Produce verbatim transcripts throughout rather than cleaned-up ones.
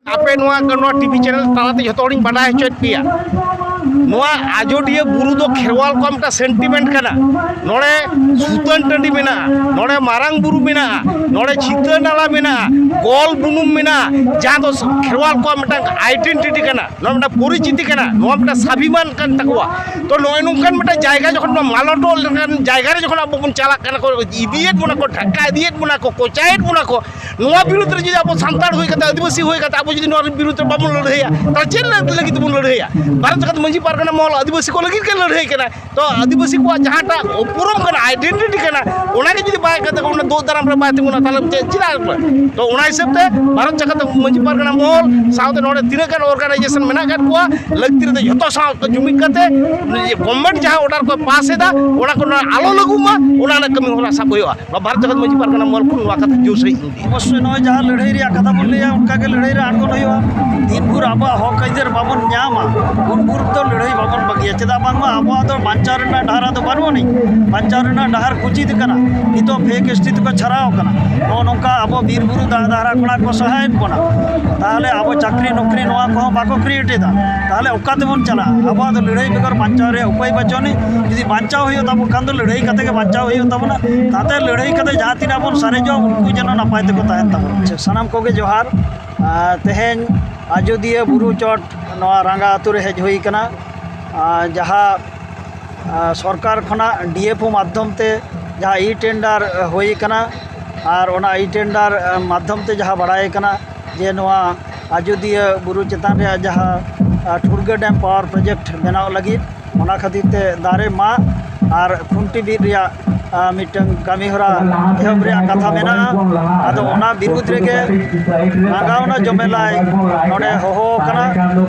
ᱟᱯᱮ ᱱᱚᱣᱟ ᱱᱚᱣᱟ ᱴᱤᱵᱷᱤ ᱪᱮᱱᱮᱞ ᱛᱟᱞᱟᱛᱮ ᱡᱷᱚᱛᱚ ᱦᱚᱲᱤᱧ ᱵᱟᱰᱟᱭ ᱦᱚᱪᱚᱭᱮᱫ ᱯᱮᱭᱟ, ᱱᱚᱣᱟ ᱟᱡᱚᱫᱤᱭᱟᱹ ᱵᱩᱨᱩ ᱫᱚ ᱠᱷᱮᱨᱣᱟᱞ ᱠᱚᱣᱟᱜ ᱢᱤᱫᱴᱟᱝ ᱥᱮᱱᱴᱤᱢᱮᱱᱴ ᱠᱟᱱᱟ᱾ ᱱᱚᱰᱮ ᱥᱩᱛᱟᱹᱱ ᱴᱟᱺᱰᱤ ᱢᱮᱱᱟᱜᱼᱟ, ᱱᱚᱰᱮ ᱢᱟᱨᱟᱝ ᱵᱩᱨᱩ ᱢᱮᱱᱟᱜᱼᱟ, ᱱᱚᱰᱮ ᱪᱷᱤᱛᱟᱹ ᱱᱟᱞᱟ ᱢᱮᱱᱟᱜᱼᱟ, ᱜᱚᱞ ᱵᱩᱱᱩᱢ ᱢᱮᱱᱟᱜᱼᱟ, ᱡᱟᱦᱟᱸ ᱫᱚ ᱠᱷᱮᱨᱣᱟᱞ ᱠᱚᱣᱟᱜ ᱢᱤᱫᱴᱟᱝ ᱟᱭᱰᱮᱱᱴᱤᱴᱤ ᱠᱟᱱᱟ, ᱱᱚᱣᱟ ᱢᱤᱫᱴᱟᱝ ᱯᱚᱨᱤᱪᱤᱛᱤ ᱠᱟᱱᱟ, ᱱᱚᱣᱟ ᱢᱤᱫᱴᱟᱝ ᱥᱟᱵᱷᱤᱢᱟᱱ ᱠᱟᱱ ᱛᱟᱠᱚᱣᱟ᱾ ᱛᱚ, ᱱᱚᱜᱼᱚᱭ ᱱᱚᱝᱠᱟᱱ ᱢᱤᱫᱴᱟᱝ ᱡᱟᱭᱜᱟ ᱡᱚᱠᱷᱚᱱ ᱱᱚᱣᱟ ᱢᱟᱞᱚᱴᱚᱜ ᱞᱮᱠᱟᱱ ᱡᱟᱭᱜᱟ ᱨᱮ ᱡᱚᱠᱷᱚᱱ ᱟᱵᱚ ᱵᱚᱱ ᱪᱟᱞᱟᱜ ᱠᱟᱱᱟ ᱠᱚ, ᱤᱫᱤᱭᱮᱫ ᱵᱚᱱᱟ ᱠᱚ, ᱰᱷᱟᱠᱟ ᱤᱫᱤᱭᱮᱫ ᱵᱚᱱᱟ ᱠᱚ, ᱱᱚᱣᱟ ᱵᱤᱨᱩᱫᱽ ᱨᱮ ᱡᱩᱫᱤ ᱟᱵᱚ ᱥᱟᱱᱛᱟᱲ ᱦᱩᱭ ᱠᱟᱛᱮ, ᱟᱹᱫᱤᱵᱟᱹᱥᱤ ᱦᱩᱭ ᱠᱟᱛᱮ ᱟᱵᱚ ᱡᱩᱫᱤ ᱱᱚᱣᱟ ᱵᱤᱨᱩᱫᱽ ᱨᱮ ᱵᱟᱵᱚᱱ ᱞᱟᱹᱲᱦᱟᱹᱭᱟ, ᱛᱟᱦᱚᱞᱮ ᱪᱮᱫ ᱞᱟᱹᱜᱤᱫ ᱛᱮᱵᱚᱱ ᱞᱟᱹᱲᱦᱟᱹᱭᱟ? ᱵᱷᱟᱨᱚᱛ ᱡᱟᱠᱟᱛ ᱢᱟᱹᱡᱷᱤ ᱯᱟᱨᱜᱟᱱᱟ ᱢᱚᱦᱚᱞ ᱟᱹᱫᱤᱵᱟᱹᱥᱤ ᱠᱚ ᱞᱟᱹᱜᱤᱫ ᱜᱮ ᱞᱟᱹᱲᱦᱟᱹᱭ ᱠᱟᱱᱟ᱾ ᱛᱚ, ᱟᱹᱫᱤᱵᱟᱹᱥᱤ ᱠᱚᱣᱟᱜ ᱡᱟᱦᱟᱸᱴᱟᱜ ᱩᱯᱨᱩᱢ ᱠᱟᱱᱟ, ᱟᱭᱰᱮᱱᱴᱤᱴᱤ ᱠᱟᱱᱟ, ᱚᱱᱟᱜᱮ ᱡᱩᱫᱤ ᱵᱟᱭ ᱠᱟᱛᱮ ᱚᱱᱟ ᱫᱳᱜ ᱫᱟᱨᱟᱢ ᱨᱮ ᱵᱟᱭ ᱛᱤᱸᱜᱩᱱᱟ, ᱛᱟᱦᱚᱞᱮ ᱪᱮᱫ, ᱪᱮᱫᱟᱜ? ᱛᱚ, ᱚᱱᱟ ᱦᱤᱥᱟᱹᱵ ᱛᱮ ᱵᱷᱟᱨᱚᱛ ᱡᱟᱠᱟᱛ ᱢᱟᱹᱡᱷᱤ ᱯᱟᱨᱜᱟᱱᱟ ᱢᱚᱦᱚᱞ ᱥᱟᱶᱛᱮ ᱱᱚᱰᱮ ᱛᱤᱱᱟᱹᱜ ᱜᱟᱱ ᱚᱨᱜᱟᱱᱟᱭᱡᱮᱥᱚᱱ ᱢᱮᱱᱟᱜ ᱟᱠᱟᱫ ᱠᱚᱣᱟ, ᱞᱟᱹᱠᱛᱤ ᱨᱮᱫᱚ ᱡᱷᱚᱛᱚ ᱥᱟᱶ ᱡᱩᱢᱤᱫ ᱠᱟᱛᱮ ᱜᱚᱵᱷᱢᱮᱱᱴ ᱡᱟᱦᱟᱸ ᱚᱨᱰᱟᱨ ᱠᱚ ᱯᱟᱥ ᱮᱫᱟ, ᱚᱱᱟ ᱠᱚ ᱱᱚᱣᱟ ᱟᱞᱚ ᱞᱟᱹᱜᱩᱜ ᱢᱟ, ᱚᱱᱟ ᱨᱮᱱᱟᱜ ᱠᱟᱹᱢᱤ ᱦᱚᱨᱟ ᱥᱟᱵ ᱦᱩᱭᱩᱜᱼᱟ᱾ ᱱᱚᱣᱟ ᱵᱷᱟᱨᱚᱛ ᱡᱟᱠᱟᱛ ᱢᱟᱹᱡᱷᱤ ᱯᱟᱨᱜᱟᱱᱟ ᱢᱚᱦᱚᱞ ᱠᱷᱚᱱ ᱱᱚᱣᱟ ᱠᱟᱛᱷᱟ ᱡᱳᱨ ᱥᱟᱺᱦᱤᱡ ᱤᱧ ᱞᱟᱹᱭᱟ᱾ ᱚᱵᱚᱥᱥᱳᱭ ᱱᱚᱜᱼᱚᱭ ᱡᱟᱦᱟᱸ ᱞᱟᱹᱲᱦᱟᱹᱭ ᱨᱮᱭᱟᱜ ᱠᱟᱛᱷᱟ ᱵᱚᱱ ᱞᱟᱹᱭᱟ, ᱚᱱᱠᱟ ᱜᱮ ᱞᱟᱹᱲᱦᱟᱹᱭ ᱨᱮ ᱟᱬᱜᱚᱱ ᱦᱩᱭᱩᱜᱼᱟ᱾ ᱫᱤᱱ ᱵᱷᱳᱨ ᱟᱵᱚᱣᱟᱜ ᱦᱚᱠ ᱟᱹᱭᱫᱟᱹᱨ ᱵᱟᱵᱚᱱ ᱧᱟᱢᱟ, ᱩᱱ ᱵᱷᱳᱨ ᱫᱚ ᱞᱟᱹᱲᱦᱟᱹᱭ ᱵᱟᱵᱚᱱ ᱵᱟᱹᱜᱤᱭᱟ᱾ ᱪᱮᱫᱟᱜ ᱵᱟᱝᱢᱟ ᱟᱵᱚᱣᱟᱜ ᱫᱚ ᱵᱟᱧᱪᱟᱣ ᱨᱮᱱᱟᱜ ᱰᱟᱦᱟᱨ ᱫᱚ ᱵᱟᱹᱱᱩᱜ ᱟᱹᱱᱤᱡ᱾ ᱵᱟᱧᱪᱟᱣ ᱨᱮᱱᱟᱜ ᱰᱟᱦᱟᱨ ᱠᱩᱪᱤᱛ ᱠᱟᱱᱟ᱾ ᱱᱤᱛᱚᱜ ᱯᱷᱮᱠ ᱮᱥ ᱴᱤ ᱛᱮᱠᱚ ᱪᱷᱟᱨᱟᱣ ᱠᱟᱱᱟ᱾ ᱱᱚᱜᱼᱚ ᱱᱚᱝᱠᱟ ᱟᱵᱚ ᱵᱤᱨ ᱵᱩᱨᱩ ᱫᱟᱜ ᱫᱷᱟᱨᱟ ᱠᱷᱚᱱᱟᱜ ᱠᱚ ᱥᱟᱦᱟᱭᱮᱫ ᱵᱚᱱᱟ᱾ ᱛᱟᱦᱚᱞᱮ ᱟᱵᱚ ᱪᱟᱹᱠᱨᱤ ᱱᱚᱠᱨᱤ ᱱᱚᱣᱟ ᱠᱚᱦᱚᱸ ᱵᱟᱠᱚ ᱠᱨᱤᱭᱮᱴ ᱮᱫᱟ᱾ ᱛᱟᱦᱚᱞᱮ ᱚᱠᱟ ᱛᱮᱵᱚᱱ ᱪᱟᱞᱟᱜᱼᱟ? ᱟᱵᱚᱣᱟᱜ ᱫᱚ ᱞᱟᱹᱲᱦᱟᱹᱭ ᱵᱮᱜᱚᱨ ᱵᱟᱧᱪᱟᱣ ᱨᱮᱭᱟᱜ ᱩᱯᱟᱹᱭ ᱵᱟᱹᱪᱩᱜ ᱟᱹᱱᱤᱡ᱾ ᱡᱩᱫᱤ ᱵᱟᱧᱪᱟᱣ ᱦᱩᱭᱩᱜ ᱛᱟᱵᱚᱱ ᱠᱷᱟᱱ ᱫᱚ ᱞᱟᱹᱲᱦᱟᱹᱭ ᱠᱟᱛᱮ ᱜᱮ ᱵᱟᱧᱪᱟᱣ ᱦᱩᱭᱩᱜ ᱛᱟᱵᱚᱱᱟ᱾ ᱛᱟᱛᱮ ᱞᱟᱹᱲᱦᱟᱹᱭ ᱠᱟᱛᱮ ᱡᱟᱦᱟᱸ ᱛᱤᱱᱟᱹᱜ ᱵᱚᱱ ᱥᱟᱨᱮᱡᱚᱜᱼᱟ, ᱩᱱᱠᱩ ᱡᱮᱱᱚ ᱱᱟᱯᱟᱭ ᱛᱮᱠᱚ ᱛᱟᱦᱮᱱ ᱛᱟᱵᱚᱱᱟ᱾ ᱟᱪᱪᱷᱟ, ᱥᱟᱱᱟᱢ ᱠᱚᱜᱮ ᱡᱚᱦᱟᱨ᱾ ᱟᱨ ᱛᱮᱦᱮᱧ ᱟᱡᱚᱫᱤᱭᱟᱹ ᱵᱩᱨᱩ ᱪᱚᱴ ᱱᱚᱣᱟ ᱨᱟᱸᱜᱟ ᱟᱹᱛᱩ ᱨᱮ ᱦᱮᱡ ᱦᱩᱭ ᱠᱟᱱᱟ᱾ ᱟᱨ ᱡᱟᱦᱟᱸ, ᱟᱨ ᱥᱚᱨᱠᱟᱨ ᱠᱷᱚᱱᱟᱜ ᱰᱤ ᱮᱯᱷ ᱳ ᱢᱟᱫᱽᱫᱷᱚᱢ ᱛᱮ ᱡᱟᱦᱟᱸ ᱤ ᱴᱮᱱᱰᱟᱨ ᱦᱩᱭ ᱠᱟᱱᱟ, ᱟᱨ ᱚᱱᱟ ᱤ ᱴᱮᱱᱰᱟᱨ ᱢᱟᱫᱽᱫᱷᱚᱢ ᱛᱮ ᱡᱟᱦᱟᱸ ᱵᱟᱲᱟᱭ ᱠᱟᱱᱟ ᱡᱮ ᱱᱚᱣᱟ ᱟᱡᱚᱫᱤᱭᱟᱹ ᱵᱩᱨᱩ ᱪᱮᱛᱟᱱ ᱨᱮᱭᱟᱜ ᱡᱟᱦᱟᱸ, ᱟᱨ, ᱴᱷᱩᱲᱜᱟᱹ ᱰᱮᱢ ᱯᱟᱣᱟᱨ ᱯᱨᱚᱡᱮᱠᱴ ᱵᱮᱱᱟᱣ ᱞᱟᱹᱜᱤᱫ, ᱚᱱᱟ ᱠᱷᱟᱹᱛᱤᱨ ᱛᱮ ᱫᱟᱨᱮ ᱢᱟᱜ ᱟᱨ ᱠᱷᱩᱱᱴᱤ ᱵᱤᱫ ᱨᱮᱭᱟᱜ, ᱟᱨ, ᱢᱤᱫᱴᱟᱝ ᱠᱟᱹᱢᱤ ᱦᱚᱨᱟ ᱮᱦᱚᱵ ᱨᱮᱭᱟᱜ ᱠᱟᱛᱷᱟ ᱢᱮᱱᱟᱜᱼᱟ᱾ ᱟᱫᱚ ᱚᱱᱟ ᱵᱤᱨᱩᱫᱽ ᱨᱮᱜᱮ ᱱᱟᱜᱟᱣᱱᱟ ᱡᱚᱢᱮᱞᱟᱭ ᱱᱚᱰᱮ ᱦᱚᱦᱚ ᱟᱠᱟᱱᱟ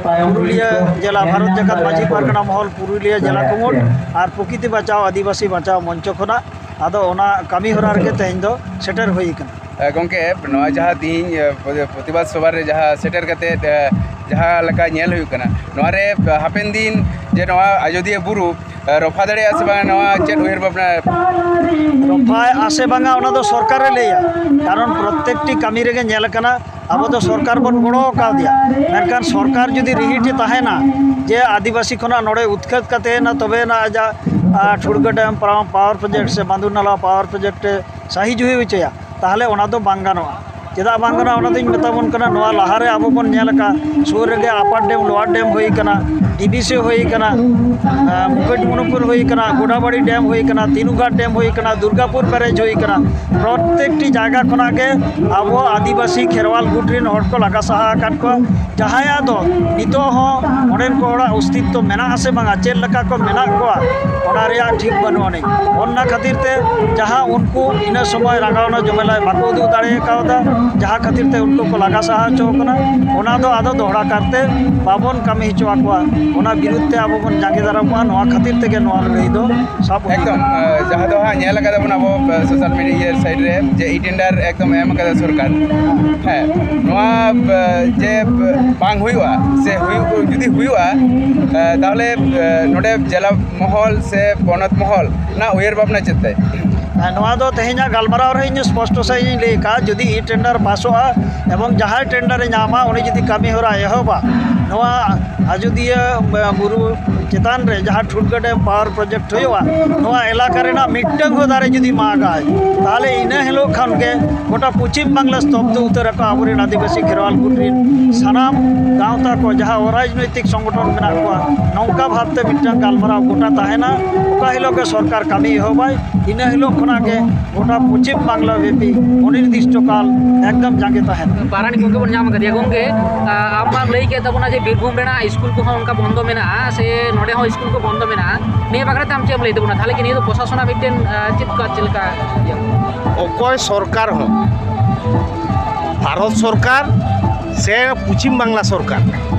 ᱯᱩᱨᱩᱞᱤᱭᱟᱹ ᱡᱮᱞᱟ ᱵᱷᱟᱨᱚᱛ ᱡᱟᱠᱟᱛ ᱢᱟᱹᱡᱷᱤ ᱯᱟᱨᱜᱟᱱᱟ ᱢᱚᱦᱚᱞ ᱯᱩᱨᱩᱞᱤᱭᱟᱹ ᱡᱮᱞᱟ ᱠᱩᱢᱩᱴ ᱟᱨ ᱯᱨᱚᱠᱤᱛᱤ ᱵᱟᱪᱟᱣ ᱟᱹᱫᱤᱵᱟᱹᱥᱤ ᱵᱟᱧᱪᱟᱣ ᱢᱚᱧᱪᱚ ᱠᱷᱚᱱᱟᱜ᱾ ᱟᱫᱚ ᱚᱱᱟ ᱠᱟᱹᱢᱤ ᱦᱚᱨᱟ ᱨᱮᱜᱮ ᱛᱮᱦᱮᱧ ᱫᱚ ᱥᱮᱴᱮᱨ ᱦᱩᱭ ᱟᱠᱟᱱᱟ᱾ ᱮ, ᱜᱚᱢᱠᱮ, ᱱᱚᱣᱟ ᱡᱟᱦᱟᱸ ᱛᱤᱦᱤᱧ, ᱮ, ᱯᱨᱚᱛᱤᱵᱟᱫ ᱥᱚᱵᱷᱟ ᱨᱮ ᱡᱟᱦᱟᱸ ᱥᱮᱴᱮᱨ ᱠᱟᱛᱮ, ᱮ, ᱡᱟᱦᱟᱸ ᱞᱮᱠᱟ ᱧᱮᱞ ᱦᱩᱭᱩᱜ ᱠᱟᱱᱟ, ᱱᱚᱣᱟ ᱨᱮ, ᱮ, ᱦᱟᱯᱮᱱ ᱫᱤᱱ ᱡᱮ ᱱᱚᱣᱟ ᱟᱡᱚᱫᱤᱭᱟᱹ ᱵᱩᱨᱩ, ᱮ, ᱨᱚᱯᱷᱟ ᱫᱟᱲᱮᱭᱟᱜᱼᱟ ᱥᱮ ᱵᱟᱝ, ᱱᱚᱣᱟ ᱪᱮᱫ ᱩᱭᱦᱟᱹᱨ ᱵᱷᱟᱵᱽᱱᱟ? ᱨᱚᱯᱷᱟᱭᱟ ᱥᱮ ᱵᱟᱝᱟ, ᱚᱱᱟ ᱫᱚ ᱥᱚᱨᱠᱟᱨᱮ ᱞᱟᱹᱭᱟ, ᱠᱟᱨᱚᱱ ᱯᱨᱚᱛᱮᱠᱴᱤ ᱠᱟᱹᱢᱤ ᱨᱮᱜᱮ ᱧᱮᱞ ᱟᱠᱟᱱᱟ ᱟᱵᱚ ᱫᱚ ᱥᱚᱨᱠᱟᱨ ᱵᱚᱱ ᱜᱚᱲᱚ ᱟᱠᱟᱣᱫᱮᱭᱟ, ᱢᱮᱱᱠᱷᱟᱱ ᱥᱚᱨᱠᱟᱨ ᱡᱩᱫᱤ ᱨᱤᱦᱤᱴ ᱮ ᱛᱟᱦᱮᱱᱟ ᱡᱮ ᱟᱹᱫᱤᱵᱟᱹᱥᱤ ᱠᱷᱚᱱᱟᱜ ᱱᱚᱰᱮ ᱩᱛᱠᱷᱟᱹᱛ ᱠᱟᱛᱮ ᱮᱱᱟ ᱛᱚᱵᱮ ᱮᱱᱟ ᱟᱡᱟᱜ ᱟᱨ ᱴᱷᱩᱲᱜᱟᱹ ᱰᱮᱢ ᱯᱟᱣᱟᱨ ᱯᱨᱚᱡᱮᱠᱴ ᱥᱮ ᱵᱟᱸᱫᱩᱨ ᱱᱟᱞᱟ ᱯᱟᱣᱟᱨ ᱯᱨᱚᱡᱮᱠᱴ ᱮ ᱥᱟᱹᱦᱤ ᱡᱩᱦᱤ ᱦᱚᱪᱚᱭᱟ, ᱛᱟᱦᱚᱞᱮ ᱚᱱᱟ ᱫᱚ ᱵᱟᱝ ᱜᱟᱱᱚᱜᱼᱟ᱾ ᱪᱮᱫᱟᱜ ᱵᱟᱝ ᱜᱟᱱᱚᱜᱼᱟ? ᱚᱱᱟ ᱫᱚᱧ ᱢᱮᱛᱟ ᱵᱚᱱ ᱠᱟᱱᱟ, ᱱᱚᱣᱟ ᱞᱟᱦᱟᱨᱮ ᱟᱵᱚ ᱵᱚᱱ ᱧᱮᱞ ᱟᱠᱟᱫ, ᱥᱩᱨ ᱨᱮᱜᱮ ᱟᱯᱟᱨ ᱰᱮᱢ, ᱞᱳᱣᱟᱨ ᱰᱮᱢ ᱦᱩᱭ ᱟᱠᱟᱱᱟ, ᱰᱤᱵᱤᱥᱤ ᱦᱩᱭ ᱟᱠᱟᱱᱟ, ᱟᱨ ᱢᱩᱠᱩᱴᱢᱚᱱᱤᱯᱩᱨ ᱦᱩᱭ ᱟᱠᱟᱱᱟ, ᱜᱳᱫᱟᱵᱟᱲᱤ ᱰᱮᱢ ᱦᱩᱭ ᱟᱠᱟᱱᱟ, ᱛᱤᱱᱩᱜᱷᱟᱴ ᱰᱮᱢ ᱦᱩᱭ ᱟᱠᱟᱱᱟ, ᱫᱩᱨᱜᱟᱯᱩᱨ ᱵᱮᱨᱮᱡᱽ ᱦᱩᱭ ᱟᱠᱟᱱᱟ᱾ ᱯᱨᱚᱛᱮᱠᱴᱤ ᱡᱟᱭᱜᱟ ᱠᱷᱚᱱᱟᱜ ᱜᱮ ᱟᱵᱚ ᱟᱹᱫᱤᱵᱟᱹᱥᱤ ᱠᱷᱮᱨᱣᱟᱞ ᱜᱩᱴ ᱨᱮᱱ ᱦᱚᱲ ᱠᱚ ᱞᱟᱜᱟ ᱥᱟᱦᱟ ᱟᱠᱟᱫ ᱠᱚᱣᱟ᱾ ᱡᱟᱦᱟᱸᱭᱟᱜ ᱫᱚ ᱱᱤᱛᱚᱜ ᱦᱚᱸ ᱚᱸᱰᱮᱱ ᱠᱚ ᱦᱚᱲᱟᱜ ᱚᱥᱛᱤᱛᱛᱚ ᱢᱮᱱᱟᱜ ᱟᱥᱮ ᱵᱟᱝᱟ, ᱪᱮᱫ ᱞᱮᱠᱟ ᱠᱚ ᱢᱮᱱᱟᱜ ᱠᱚᱣᱟ, ᱚᱱᱟ ᱨᱮᱭᱟᱜ ᱴᱷᱤᱠ ᱵᱟᱹᱱᱩᱜ ᱟᱹᱱᱤᱡ᱾ ᱚᱱᱟ ᱠᱷᱟᱹᱛᱤᱨ ᱛᱮ ᱡᱟᱦᱟᱸ ᱩᱱᱠᱩ ᱤᱱᱟᱹ ᱥᱚᱢᱚᱭ ᱨᱟᱸᱜᱟᱣᱱᱟ ᱡᱚᱢᱮᱞᱟᱭ ᱵᱟᱠᱚ ᱩᱫᱩᱜ ᱫᱟᱲᱮ ᱠᱟᱣᱫᱟ, ᱡᱟᱦᱟᱸ ᱠᱷᱟᱹᱛᱤᱨ ᱛᱮ ᱩᱱᱠᱩ ᱠᱚ ᱞᱟᱜᱟ ᱥᱟᱦᱟ ᱦᱚᱪᱚ ᱠᱟᱱᱟ, ᱚᱱᱟ ᱫᱚ ᱟᱫᱚ ᱫᱚᱦᱲᱟ ᱠᱟᱨᱛᱮ ᱵᱟᱵᱚᱱ ᱠᱟᱹᱢᱤ ᱦᱚᱪᱚ ᱟᱠᱚᱣᱟ᱾ ᱚᱱᱟ ᱵᱤᱨᱩᱫᱷ ᱛᱮ ᱟᱵᱚ ᱵᱚᱱ ᱡᱟᱸᱜᱮ ᱫᱟᱨᱟᱢᱚᱜᱼᱟ᱾ ᱱᱚᱣᱟ ᱠᱷᱟᱹᱛᱤᱨ ᱛᱮᱜᱮ ᱱᱚᱣᱟ ᱞᱟᱹᱲᱦᱟᱹᱭ ᱫᱚ ᱥᱟᱵ ᱦᱩᱭ ᱮᱠᱫᱚᱢ, ᱟᱠᱟᱱᱟ᱾ ᱟᱸ, ᱡᱟᱦᱟᱸ ᱫᱚ ᱦᱟᱸᱜ ᱧᱮᱞ ᱟᱠᱟᱫᱟ ᱵᱚᱱ ᱟᱵᱚ, ᱟᱸ, ᱥᱳᱥᱟᱞ ᱢᱤᱰᱤᱭᱟ ᱥᱟᱭᱤᱰ ᱨᱮ ᱡᱮ ᱤ ᱴᱮᱱᱰᱟᱨ ᱮᱠᱫᱚᱢ ᱮᱢ ᱟᱠᱟᱫᱟ ᱥᱚᱨᱠᱟᱨ᱾ ᱦᱮᱸ, ᱱᱚᱣᱟ, ᱟᱸ, ᱡᱮ, ᱟᱸ, ᱵᱟᱝ ᱦᱩᱭᱩᱜᱼᱟ ᱥᱮ ᱦᱩᱭᱩᱜ, ᱡᱩᱫᱤ ᱦᱩᱭᱩᱜᱼᱟ, ᱟᱸ, ᱛᱟᱦᱚᱞᱮ, ᱟᱸ, ᱱᱚᱰᱮ ᱡᱮᱞᱟ ᱢᱚᱦᱚᱞ ᱥᱮ ᱯᱚᱱᱚᱛ ᱢᱚᱦᱚᱞ ᱨᱮᱱᱟᱜ ᱩᱭᱦᱟᱹᱨ ᱵᱷᱟᱵᱽᱱᱟ ᱪᱮᱫ ᱛᱟᱭ? ᱟᱨ ᱱᱚᱣᱟ ᱫᱚ ᱛᱮᱦᱮᱧᱟᱜ ᱜᱟᱞᱢᱟᱨᱟᱣ ᱨᱮ ᱤᱧ ᱥᱯᱚᱥᱴᱚ ᱥᱟᱺᱦᱤᱡ ᱤᱧ ᱞᱟᱹᱭ ᱟᱠᱟᱫᱼᱟ, ᱡᱩᱫᱤ ᱤ ᱴᱮᱱᱰᱟᱨ ᱯᱟᱥᱚᱜᱼᱟ ᱮᱵᱚᱝ ᱡᱟᱦᱟᱸᱭ ᱴᱮᱱᱰᱟᱨ ᱮ ᱧᱟᱢᱟ, ᱩᱱᱤ ᱡᱩᱫᱤ ᱠᱟᱹᱢᱤ ᱦᱚᱨᱟ ᱮᱦᱚᱵᱟ, ᱱᱚᱣᱟ ᱟᱡᱚᱫᱤᱭᱟᱹ ᱵᱩᱨᱩ ᱪᱮᱛᱟᱱ ᱨᱮ ᱡᱟᱦᱟᱸ ᱴᱷᱩᱲᱜᱟᱹ ᱰᱮᱢ ᱯᱟᱣᱟᱨ ᱯᱨᱚᱡᱮᱠᱴ ᱦᱩᱭᱩᱜᱼᱟ, ᱱᱚᱣᱟ ᱮᱞᱟᱠᱟ ᱨᱮᱱᱟᱜ ᱢᱤᱫᱴᱟᱝ ᱦᱚᱸ ᱫᱟᱨᱮ ᱡᱩᱫᱤ ᱢᱟᱜᱟᱭ, ᱛᱟᱦᱚᱞᱮ ᱤᱱᱟᱹ ᱦᱤᱞᱳᱜ ᱠᱷᱟᱱ ᱜᱮ ᱜᱚᱴᱟ ᱯᱚᱪᱷᱤᱢ ᱵᱟᱝᱞᱟ ᱥᱛᱚᱵᱫᱷᱚ ᱩᱛᱟᱹᱨ ᱟᱠᱚ ᱟᱵᱚᱨᱮᱱ ᱟᱹᱫᱤᱵᱟᱹᱥᱤ ᱠᱷᱮᱨᱣᱟᱞ ᱜᱩᱴ ᱨᱮᱱ ᱥᱟᱱᱟᱢ ᱜᱟᱶᱛᱟ ᱠᱚ, ᱡᱟᱦᱟᱸ ᱚᱨᱟᱡᱽᱱᱳᱭᱛᱤᱠ ᱥᱚᱝᱜᱚᱴᱷᱚᱱ ᱢᱮᱱᱟᱜ ᱠᱚᱣᱟ᱾ ᱱᱚᱝᱠᱟ ᱵᱷᱟᱵᱽᱛᱮ ᱢᱤᱫᱴᱟᱝ ᱜᱟᱞᱢᱟᱨᱟᱣ ᱜᱚᱴᱟ ᱛᱟᱦᱮᱱᱟ᱾ ᱚᱠᱟ ᱦᱤᱞᱳᱜ ᱜᱮ ᱥᱚᱨᱠᱟᱨ ᱠᱟᱹᱢᱤ ᱮᱦᱚᱵᱟᱭ, ᱤᱱᱟᱹ ᱦᱤᱞᱳᱜ ᱠᱷᱚᱱᱟᱜ ᱜᱮ ᱜᱚᱴᱟ ᱯᱚᱪᱷᱤᱢ ᱵᱟᱝᱞᱟ ᱵᱮᱯᱤ ᱚᱱᱤᱨᱫᱤᱥᱴᱚ ᱠᱟᱞ ᱮᱠᱫᱚᱢ ᱡᱟᱸᱜᱮ ᱛᱟᱦᱮᱱᱟ᱾ ᱯᱟᱨᱟᱱᱤᱠ ᱜᱚᱢᱠᱮ ᱵᱚᱱ ᱧᱟᱢ ᱟᱠᱟᱫᱮᱭᱟ᱾ ᱜᱚᱢᱠᱮ, ᱟᱢ ᱢᱟᱢ ᱞᱟᱹᱭ ᱠᱮᱫ ᱛᱟᱵᱚᱱᱟ ᱡᱮ ᱵᱤᱨᱵᱷᱩᱢ ᱨᱮᱱᱟᱜ ᱥᱠᱩᱞ ᱠᱚᱦᱚᱸ ᱚᱱᱠᱟ ᱵᱚᱱᱫᱚ ᱢᱮᱱᱟᱜᱼᱟ ᱥᱮ ᱱᱚᱰᱮ ᱦᱚᱸ ᱥᱠᱩᱞ ᱠᱚ ᱵᱚᱱᱫᱚ ᱢᱮᱱᱟᱜᱼᱟ, ᱱᱤᱭᱟᱹ ᱵᱟᱠᱷᱨᱟ ᱛᱮ ᱟᱢ ᱪᱮᱫ ᱮᱢ ᱞᱟᱹᱭ ᱛᱟᱵᱚᱱᱟ? ᱛᱟᱦᱚᱞᱮ ᱠᱤ ᱱᱤᱭᱟᱹ ᱫᱚ ᱯᱨᱚᱥᱟᱥᱚᱱᱟᱜ ᱢᱤᱫᱴᱮᱱ, ᱟᱸ, ᱪᱮᱫ ᱠᱟ, ᱪᱮᱫ ᱞᱮᱠᱟ ᱤᱭᱟᱹ? ᱚᱠᱚᱭ ᱥᱚᱨᱠᱟᱨ ᱦᱚᱸ, ᱵᱷᱟᱨᱚᱛ ᱥᱚᱨᱠᱟᱨ ᱥᱮ ᱯᱚᱪᱷᱤᱢ ᱵᱟᱝᱞᱟ ᱥᱚᱨᱠᱟᱨ,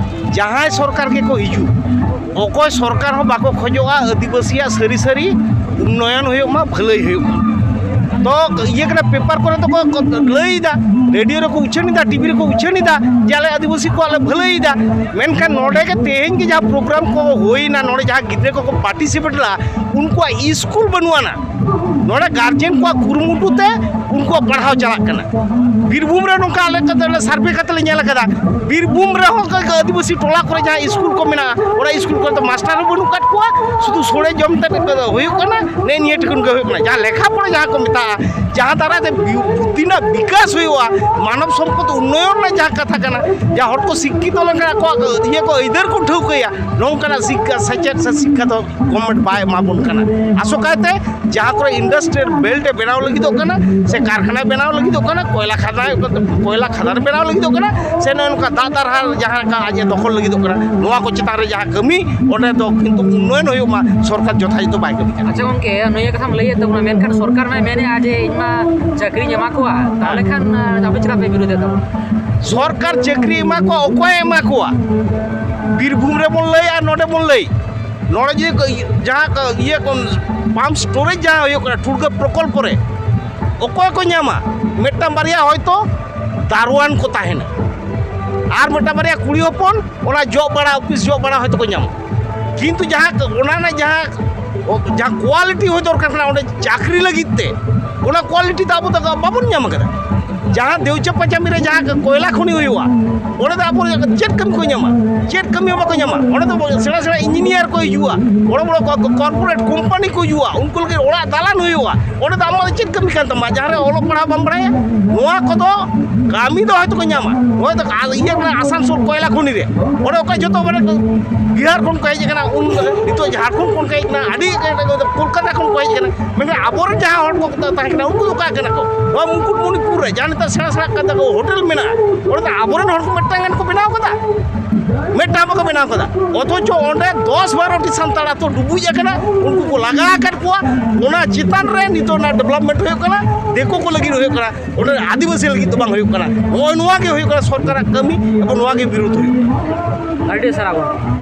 ᱡᱟᱦᱟᱸᱭ ᱥᱚᱨᱠᱟᱨ ᱜᱮᱠᱚ ᱦᱤᱡᱩᱜ, ᱚᱠᱚᱭ ᱥᱚᱨᱠᱟᱨ ᱦᱚᱸ ᱵᱟᱠᱚ ᱠᱷᱚᱡᱚᱜᱼᱟ ᱟᱹᱫᱤᱵᱟᱹᱥᱤᱭᱟᱜ ᱥᱟᱹᱨᱤ ᱥᱟᱹᱨᱤ ᱩᱱᱱᱚᱭᱚᱱ ᱦᱩᱭᱩᱜ ᱢᱟ, ᱵᱷᱟᱹᱞᱟᱹᱭ ᱦᱩᱭᱩᱜ ᱢᱟ᱾ ᱛᱚ ᱤᱭᱟᱹ ᱠᱟᱱᱟ, ᱯᱮᱯᱟᱨ ᱠᱚᱨᱮ ᱫᱚᱠᱚ ᱠᱚ ᱞᱟᱹᱭ ᱮᱫᱟ, ᱨᱮᱰᱤᱭᱳ ᱨᱮᱠᱚ ᱩᱪᱷᱟᱹᱱ ᱮᱫᱟ, ᱴᱤᱵᱷᱤ ᱨᱮᱠᱚ ᱩᱪᱷᱟᱹᱱ ᱮᱫᱟ ᱡᱮ ᱟᱞᱮ ᱟᱹᱫᱤᱵᱟᱹᱥᱤ ᱠᱚᱣᱟᱜ ᱞᱮ ᱵᱷᱟᱹᱞᱟᱹᱭ ᱮᱫᱟ᱾ ᱢᱮᱱᱠᱷᱟᱱ ᱱᱚᱰᱮ ᱜᱮ ᱛᱮᱦᱮᱧ ᱜᱮ ᱡᱟᱦᱟᱸ ᱯᱨᱳᱜᱨᱟᱢ ᱠᱚ ᱦᱩᱭᱱᱟ, ᱱᱚᱰᱮ ᱡᱟᱦᱟᱸ ᱜᱤᱫᱽᱨᱟᱹ ᱠᱚᱠᱚ ᱯᱟᱨᱴᱤᱥᱤᱯᱮᱴ ᱞᱮᱫᱟ, ᱩᱱᱠᱩᱣᱟᱜ ᱥᱠᱩᱞ ᱵᱟᱹᱱᱩᱜ ᱟᱱᱟ᱾ ᱱᱚᱰᱮ ᱜᱟᱨᱡᱮᱱ ᱠᱚᱣᱟᱜ ᱠᱩᱨᱩᱢᱩᱴᱩ ᱛᱮ ᱩᱱᱠᱩᱣᱟᱜ ᱯᱟᱲᱦᱟᱣ ᱪᱟᱞᱟᱜ ᱠᱟᱱᱟ᱾ ᱵᱤᱨᱵᱷᱩᱢ ᱨᱮ ᱱᱚᱝᱠᱟ ᱟᱞᱮ ᱠᱟᱛᱮ ᱥᱟᱨᱵᱷᱮ ᱠᱟᱛᱮ ᱞᱮ ᱧᱮᱞ ᱟᱠᱟᱫᱟ, ᱵᱤᱨᱵᱷᱩᱢ ᱨᱮᱦᱚᱸ ᱚᱱᱠᱟ ᱜᱮ ᱟᱹᱫᱤᱵᱟᱹᱥᱤ ᱴᱚᱞᱟ ᱠᱚᱨᱮ ᱡᱟᱦᱟᱸ ᱥᱠᱩᱞ ᱠᱚ ᱢᱮᱱᱟᱜᱼᱟ, ᱚᱱᱟ ᱥᱠᱩᱞ ᱠᱚᱨᱮ ᱫᱚ ᱢᱟᱥᱴᱟᱨ ᱦᱚᱸ ᱵᱟᱹᱱᱩᱜ ᱟᱠᱟᱫ ᱠᱚᱣᱟ, ᱥᱩᱫᱷᱩ ᱥᱚᱲᱮ ᱡᱚᱢ ᱛᱮ ᱦᱩᱭᱩᱜ ᱠᱟᱱᱟ᱾ ᱱᱮᱜᱼᱮ ᱱᱤᱭᱟᱹ ᱴᱩᱠᱩᱱ ᱜᱮ ᱦᱩᱭᱩᱜ ᱠᱟᱱᱟ᱾ ᱡᱟᱦᱟᱸ ᱞᱮᱠᱷᱟ ᱯᱚᱲᱟ ᱡᱟᱦᱟᱸ ᱠᱚ ᱢᱮᱛᱟᱜᱼᱟ, ᱡᱟᱦᱟᱸ ᱫᱟᱨᱟᱭ ᱛᱮ ᱵᱤ-, ᱵᱩᱫᱽᱫᱷᱤ ᱨᱮᱱᱟᱜ ᱵᱤᱠᱟᱥ ᱦᱩᱭᱩᱜᱼᱟ, ᱢᱟᱱᱚᱵ ᱥᱚᱢᱯᱚᱫ ᱩᱱᱱᱚᱭᱚᱱ ᱨᱮᱱᱟᱜ ᱡᱟᱦᱟᱸ ᱠᱟᱛᱷᱟ ᱠᱟᱱᱟ, ᱡᱟᱦᱟᱸ ᱦᱚᱲ ᱠᱚ ᱥᱤᱠᱠᱷᱤᱛᱚ ᱞᱮᱱᱠᱷᱟᱱ ᱟᱠᱚᱣᱟᱜ ᱤᱭᱟᱹ ᱠᱚ ᱟᱹᱭᱫᱟᱹᱨ ᱠᱚ ᱴᱷᱟᱹᱣᱠᱟᱹᱭᱟ, ᱱᱚᱝᱠᱟᱱᱟᱜ ᱥᱤᱠᱠᱷᱟ, ᱥᱮᱪᱮᱫ ᱥᱮ ᱥᱤᱠᱠᱷᱟ ᱫᱚ ᱜᱚᱵᱷᱢᱮᱱᱴ ᱵᱟᱭ ᱮᱢᱟ ᱵᱚᱱ ᱠᱟᱱᱟ᱾ ᱟᱥᱚᱠᱟᱭᱛᱮ ᱡᱟᱦᱟᱸ ᱠᱚᱨᱮ ᱤᱱᱰᱟᱥᱴᱨᱤᱭᱟᱞ ᱵᱮᱞᱴ ᱮ ᱵᱮᱱᱟᱣ ᱞᱟᱹᱜᱤᱫᱚᱜ ᱠᱟᱱᱟ, ᱥᱮ ᱠᱟᱨᱠᱷᱟᱱᱟᱭ ᱵᱮᱱᱟᱣ ᱞᱟᱹᱜᱤᱫᱚᱜ ᱠᱟᱱᱟ, ᱠᱚᱭᱞᱟ ᱠᱷᱟᱫᱟᱱ, ᱠᱚᱭᱞᱟ ᱠᱷᱟᱫᱟᱱ ᱵᱮᱱᱟᱣ ᱞᱟᱹᱜᱤᱫᱚᱜ ᱠᱟᱱᱟ, ᱥᱮ ᱱᱚᱜᱼᱚ ᱱᱚᱝᱠᱟ ᱫᱟᱜ ᱫᱟᱨᱦᱟ ᱡᱟᱦᱟᱸ ᱞᱮᱠᱟ ᱟᱡ ᱮ ᱫᱚᱠᱷᱚᱞ ᱞᱟᱹᱜᱤᱫᱚᱜ ᱠᱟᱱᱟ, ᱱᱚᱣᱟ ᱠᱚ ᱪᱮᱛᱟᱱ ᱨᱮ ᱡᱟᱦᱟᱸ ᱠᱟᱹᱢᱤ, ᱚᱸᱰᱮ ᱫᱚ ᱠᱤᱱᱛᱩ ᱩᱱᱱᱚᱭᱚᱱ ᱦᱩᱭᱩᱜ ᱢᱟ, ᱥᱚᱨᱠᱟᱨ ᱡᱚᱛᱷᱟᱭᱚᱛ ᱵᱟᱭ ᱠᱟᱹᱢᱤ ᱠᱟᱱᱟ᱾ ᱟᱪᱪᱷᱟ ᱜᱚᱢᱠᱮ, ᱱᱤᱭᱟᱹ ᱠᱟᱛᱷᱟᱢ ᱞᱟᱹᱭᱮᱫ ᱛᱟᱵᱚᱱᱟ, ᱢᱮᱱᱠᱷᱟᱱ ᱥᱚᱨᱠᱟᱨ ᱢᱟᱭ ᱢᱮᱱᱮᱫᱼᱟ ᱡᱮ ᱤᱧ ᱢᱟ ᱪᱟᱹᱠᱨᱤᱧ ᱮᱢᱟ ᱠᱚᱣᱟ, ᱛᱟᱦᱚᱞᱮ ᱠᱷᱟᱱ ᱟᱯᱮ ᱪᱮᱫᱟᱜ ᱯᱮ ᱵᱤᱨᱳᱫᱮᱫ ᱛᱟᱵᱚᱱᱟ? ᱥᱚᱨᱠᱟᱨ ᱪᱟᱹᱠᱨᱤ ᱮᱢᱟ ᱠᱚᱣᱟ, ᱚᱠᱚᱭᱮ ᱮᱢᱟ ᱠᱚᱣᱟ? ᱵᱤᱨᱵᱷᱩᱢ ᱨᱮᱵᱚᱱ ᱞᱟᱹᱭ ᱟᱨ ᱱᱚᱰᱮ ᱵᱚᱱ ᱞᱟᱹᱭ, ᱱᱚᱰᱮ ᱡᱮ ᱠᱚ-, ᱡᱟᱦᱟᱸ ᱠᱚ-, ᱤᱭᱟᱹ ᱠᱚ, ᱯᱟᱢᱯ ᱥᱴᱳᱨᱮᱡᱽ ᱡᱟᱦᱟᱸ ᱦᱩᱭᱩᱜ ᱠᱟᱱᱟ ᱴᱩᱲᱜᱟᱹ ᱯᱨᱚᱠᱚᱞᱯᱚ ᱨᱮ, ᱚᱠᱚᱭ ᱠᱚ ᱧᱟᱢᱟ? ᱢᱤᱫᱴᱟᱝ ᱵᱟᱨᱭᱟ ᱦᱚᱭᱛᱳ ᱫᱟᱨᱣᱟᱱ ᱠᱚ ᱛᱟᱦᱮᱱᱟ, ᱟᱨ ᱢᱤᱫᱴᱟᱝ ᱵᱟᱨᱭᱟ ᱠᱩᱲᱤ ᱦᱚᱯᱚᱱ ᱚᱱᱟ ᱡᱚᱜ ᱵᱟᱲᱟ, ᱚᱯᱷᱤᱥ ᱡᱚᱜ ᱵᱟᱲᱟ ᱦᱚᱭᱛᱳ ᱠᱚ ᱧᱟᱢᱟ, ᱠᱤᱱᱛᱩ ᱡᱟᱦᱟᱸ ᱚᱱᱟ ᱨᱮᱱᱟᱜ ᱡᱟᱦᱟᱸ, ᱡᱟᱦᱟᱸ ᱠᱳᱣᱟᱞᱤᱴᱤ ᱦᱩᱭ ᱫᱚᱨᱠᱟᱨ ᱠᱟᱱᱟ ᱚᱸᱰᱮ ᱪᱟᱹᱠᱨᱤ ᱞᱟᱹᱜᱤᱫ ᱛᱮ, ᱚᱱᱟ ᱠᱳᱣᱟᱞᱤᱴᱤ ᱫᱚ ᱟᱵᱚ ᱫᱚ ᱵᱟᱵᱚᱱ ᱧᱟᱢ ᱠᱟᱫᱟ᱾ ᱡᱟᱦᱟᱸ ᱫᱮᱣᱪᱟ ᱯᱟᱪᱟᱢᱤ ᱨᱮ ᱡᱟᱦᱟᱸ ᱠᱚᱭᱞᱟ ᱠᱷᱚᱱᱤ ᱦᱩᱭᱩᱜᱼᱟ, ᱚᱸᱰᱮ ᱫᱚ ᱟᱵᱚ ᱪᱮᱫ ᱠᱟᱹᱢᱤ ᱠᱚ ᱧᱟᱢᱟ? ᱪᱮᱫ ᱠᱟᱹᱢᱤ ᱦᱚᱸ ᱵᱟᱠᱚ ᱧᱟᱢᱟ᱾ ᱚᱸᱰᱮ ᱫᱚ ᱥᱮᱬᱟ ᱥᱮᱬᱟ ᱤᱧᱡᱤᱱᱤᱭᱟᱨ ᱠᱚ ᱦᱤᱡᱩᱜᱼᱟ, ᱵᱚᱲᱚ ᱵᱚᱲᱚ ᱠᱚ-, ᱠᱚᱨᱯᱳᱨᱮᱴ ᱠᱳᱢᱯᱟᱱᱤ ᱠᱚ ᱦᱤᱡᱩᱜᱼᱟ, ᱩᱱᱠᱩ ᱞᱟᱹᱜᱤᱫ ᱚᱲᱟᱜ ᱫᱟᱞᱟᱱ ᱦᱩᱭᱩᱜᱼᱟ᱾ ᱚᱸᱰᱮ ᱫᱚ ᱟᱢᱟᱜ ᱫᱚ ᱪᱮᱫ ᱠᱟᱹᱢᱤ ᱠᱟᱱ ᱛᱟᱢᱟ? ᱡᱟᱦᱟᱸ ᱨᱮ ᱚᱞᱚᱜ ᱯᱟᱲᱦᱟᱣ ᱵᱟᱢ ᱵᱟᱲᱟᱭᱟ, ᱱᱚᱣᱟ ᱠᱚᱫᱚ ᱠᱟᱹᱢᱤ ᱫᱚ ᱦᱚᱭᱛᱳ ᱠᱚ ᱧᱟᱢᱟ, ᱦᱚᱭᱛᱳ ᱤᱭᱟᱹ ᱠᱟᱱᱟ ᱟᱥᱟᱱᱥᱳᱞ ᱠᱚᱭᱞᱟ ᱠᱷᱚᱱᱤ ᱨᱮ, ᱚᱸᱰᱮ ᱚᱠᱚᱭ ᱡᱚᱛᱚ ᱢᱟᱱᱮ ᱵᱤᱦᱟᱨ ᱠᱷᱚᱱ ᱠᱚ ᱦᱮᱡ ᱟᱠᱟᱱᱟ, ᱩᱱ ᱱᱤᱛᱚᱜ ᱡᱷᱟᱲᱠᱷᱚᱸᱰ ᱠᱷᱚᱱ ᱠᱚ ᱦᱮᱡ ᱟᱠᱟᱱᱟ, ᱟᱹᱰᱤ ᱠᱳᱞᱠᱟᱛᱟ ᱠᱷᱚᱱ ᱠᱚ ᱦᱮᱡ ᱟᱠᱟᱱᱟ᱾ ᱢᱮᱱᱠᱷᱟᱱ ᱟᱵᱚᱨᱮᱱ ᱡᱟᱦᱟᱸ ᱦᱚᱲ ᱠᱚ ᱛᱟᱦᱮᱸ ᱠᱟᱱᱟ, ᱩᱱᱠᱩ ᱫᱚ ᱚᱠᱟ ᱠᱟᱱᱟ ᱠᱚ? ᱱᱚᱣᱟ ᱢᱩᱠᱩᱴᱢᱩᱱᱤᱯᱩᱨ ᱨᱮ ᱡᱟᱦᱟᱸ ᱱᱮᱛᱟᱨ ᱥᱮᱬᱟ ᱥᱮᱬᱟ ᱠᱟᱛᱮ ᱠᱚ ᱦᱳᱴᱮᱞ ᱢᱮᱱᱟᱜᱼᱟ, ᱚᱸᱰᱮ ᱫᱚ ᱟᱵᱚᱨᱮᱱ ᱦᱚᱲ ᱠᱚ ᱢᱤᱫᱴᱟᱝ ᱜᱟᱱ ᱠᱚ ᱵᱮᱱᱟᱣ ᱠᱟᱫᱟ? ᱢᱤᱫᱴᱟᱝ ᱵᱟᱠᱚ ᱵᱮᱱᱟᱣ ᱠᱟᱫᱟ᱾ ᱚᱛᱷᱚᱪᱚ ᱚᱸᱰᱮ ᱫᱚᱥ ᱵᱟᱨᱚ ᱴᱤ ᱥᱟᱱᱛᱟᱲ ᱟᱛᱳ ᱰᱩᱵᱩᱡ ᱟᱠᱟᱱᱟ, ᱩᱱᱠᱩ ᱠᱚ ᱞᱟᱜᱟ ᱟᱠᱟᱫ ᱠᱚᱣᱟ᱾ ᱚᱱᱟ ᱪᱮᱛᱟᱱ ᱨᱮ ᱱᱤᱛᱚᱜ ᱚᱱᱟ ᱰᱮᱵᱷᱞᱚᱯᱢᱮᱱᱴ ᱦᱩᱭᱩᱜ ᱠᱟᱱᱟ, ᱫᱤᱠᱩ ᱠᱚ ᱞᱟᱹᱜᱤᱫ ᱦᱩᱭᱩᱜ ᱠᱟᱱᱟ, ᱚᱸᱰᱮ ᱟᱹᱫᱤᱵᱟᱹᱥᱤ ᱞᱟᱹᱜᱤᱫ ᱫᱚ ᱵᱟᱝ ᱦᱩᱭᱩᱜ ᱠᱟᱱᱟ᱾ ᱱᱚᱜᱼᱚᱭ ᱱᱚᱣᱟ ᱜᱮ ᱦᱩᱭᱩᱜ ᱠᱟᱱᱟ ᱥᱚᱨᱠᱟᱨᱟᱜ ᱠᱟᱹᱢᱤ, ᱮᱵᱚᱝ ᱱᱚᱣᱟ ᱜᱮ ᱵᱤᱨᱳᱫᱷ ᱦᱩᱭᱩᱜ ᱠᱟᱱᱟ᱾ ᱟᱹᱰᱤ ᱥᱟᱨᱦᱟᱣ ᱜᱚᱢᱠᱮ᱾